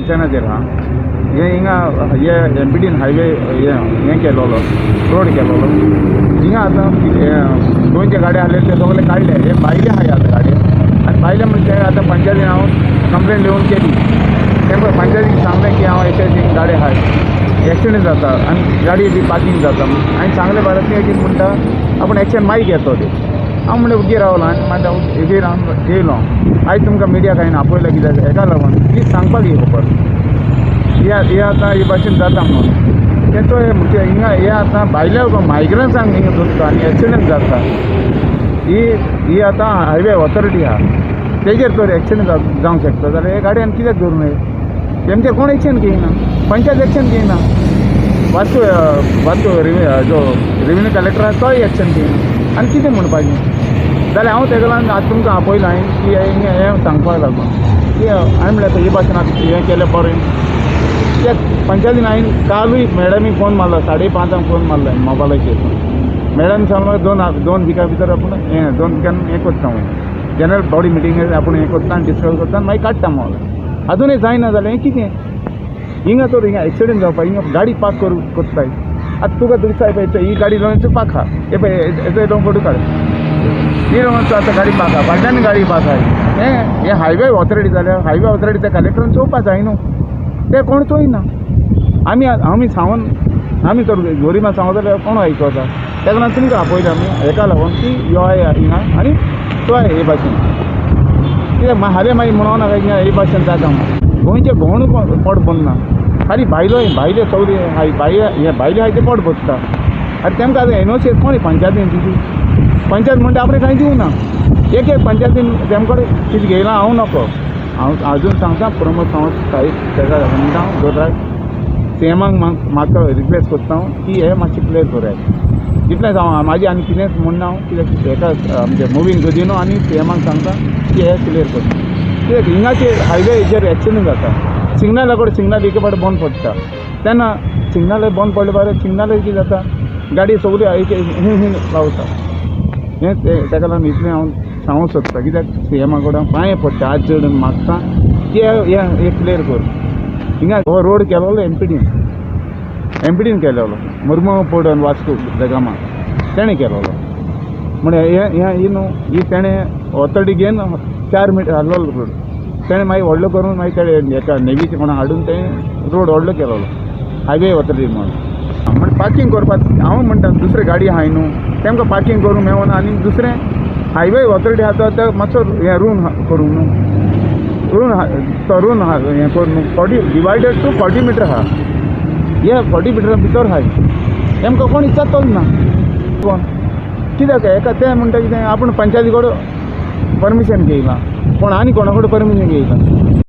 जंक्शनाचेर आहा. हे हिंगा हे एमपीडीन हायवे हे केलोलो रोड केलोलो. हिंगा आतां गोंयचे गाडी आहले ते सगळे काडले, हे भायले आहाय आतां गाडी. आनी भायले म्हणजे आतां पंचायतीन हांव कंप्लेन लिवून केली. तेमकां पंचायतीक सांगलें की हांव अशें अशें गाडी आहाय, एक्सिडंट जाता आनी गाडी बी पार्कींग जाता. हांवें सांगलें बारा ती कितें म्हणटा आपूण एक्शन मागीर घेतो ते. हांव म्हणलें उगी रावलो आनी मागीर उगी रावन येयलो. आयज तुमकां मिडिया कांय आपयलो कित्याक हेका लागून ती सांगपाक ही खबर हे आतां हे भाशेन जाता म्हणून तेचो हे म्हणजे हिंगा हे आतां भायल्या मायग्रंट्सांक हिंगा धरता आनी एक्सिडंट जाता. ही ही आतां हायवे ऑथॉरिटी आहा तेजेर तर एक्सिडंट जावंक शकता जाल्यार हे गाडयेन कित्याक धरूं नये? तेमचेर कोण एक्शन घेयना, पंचायत एक्शन घेयना, वास्को वास्को जो रेवेन्यू कलेक्टर आहा तोय एक्शन घेयना. आनी कितें म्हणपाचें जाल्यार हांव तेका लागून आतां तुमकां आपयलां हांवें की हें सांगपाक लागून की हांवें म्हणलें हे भाशेन आतां हें केलें बरें. कित्याक पंचायतीन हांवें कालूय मॅडमीक फोन मारलो, 5:30 फोन मारलो हांवें मोबायलाचेर. मॅडम सांगलो दोन विका भितर आपूण हें 2 विकान हें करता म्हणून जनरल बॉडी मिटींग आपूण हें करता आनी डिस्कस करता आनी मागीर काडटा म्हणून. अजुनूय जायना जाल्यार हें कितें? हिंगा तर हिंगा एक्सिडंट जावपाक हिंगा गाडी पार्क करताय. आतां तुका दिसता पळय ही गाडी लोणचो पार्क आहा, हे पळय हेचो दोन फोटो काड, ही लोणचो आतां गाडी पार्क आहा, फाटल्यान गाडी पार्क आहा. हें हें हायवे ऑथॉरिटी जाल्यार हायवे ऑथॉरिटी त्या कलेक्टरान चोवपा जाय न्हू, ते कोण चोयना. आमी आमी सांगून आमी तर गोरिबां सांगता जाल्यार कोण आयकता? तेका लागून तुमकां आपयता आमी हेका लागून की यो हिंगा आनी चोय हे भाशेन. कित्याक हांवें मागीर म्हणोन नाका हिंगा हे भाशेन जाता म्हणून. गोंयचें गोंड पोट भरना, खाली भायलो भायले सगळे हाय भायले हे भायले आहाय ते पोट भरता. आनी तेमकां आतां एनओसी कोण पंचायतीन दिली? पंचायत म्हणटा आपणें कांय दिवना. एक एक पंचायतीन तेमकां कितें घेयलां हांव नको. हांव अजून सांगता प्रमोद सावंत साहेब तेका म्हणटा हांव दोतोराक सीएमाक म्हाका रिक्वेस्ट करता हांव की हे मातशें क्लियर कराय. इतलेंच हांव म्हाजी आनी कितेंच म्हणना हांव, कित्याक हेका आमचे मुवींग गदिनो आनी सीएमाक सांगता की हे क्लियर करता. कित्याक हिंगाचे हायवेचेर एक्सिडंट जाता, सिग्नला कडेन सिग्नल एके फावट बंद पडटा, तेन्ना सिग्नल बंद पडले बरें सिग्नल कितें जाता गाडी सगळी एक हिं रावता. हें तेका लागून इतलें हांव सांगूंक सोदता कित्याक सीएमा कडेन पांय पडटा, हात जोडून मागता की हें क्लियर कर. हिंगा हो रोड केलोलो एमपीडीन केलेलो, मुर्मू पडन वास्को जगामा तेणें केलोलो. म्हण हें ही न्हू ही तेणें ऑथॉरिटी घेवन 4 मिटर हाडलेलो रोड, तेणें मागीर व्हडलो करून मागीर तेणें एका नेवीचे कोणा हाडून तेणें रोड व्हडलो केलोलो हायवे ऑथॉरिटी म्हणून. म्हण पार्कींग करपाक हांव म्हणटा दुसरे गाडी आहाय न्हू तेमकां पार्कींग करूंक मेळना. आनी दुसरें हायवे ऑथॉरिटी आहा तो मातसो हें रून करूंक न्हू, रून तो रून हें करून न्हू 40 डिवायडेड टू 40 मिटर आहा, हे 40 मिटरा भितर आहाय, तेमकां कोण इचारतलो ना कोण कित्याक हेका तें म्हणटा कितें आपूण पंचायती कडेन परमिशन घेयलां, कोण आनी कोणा कडेन परमिशन घेयलां.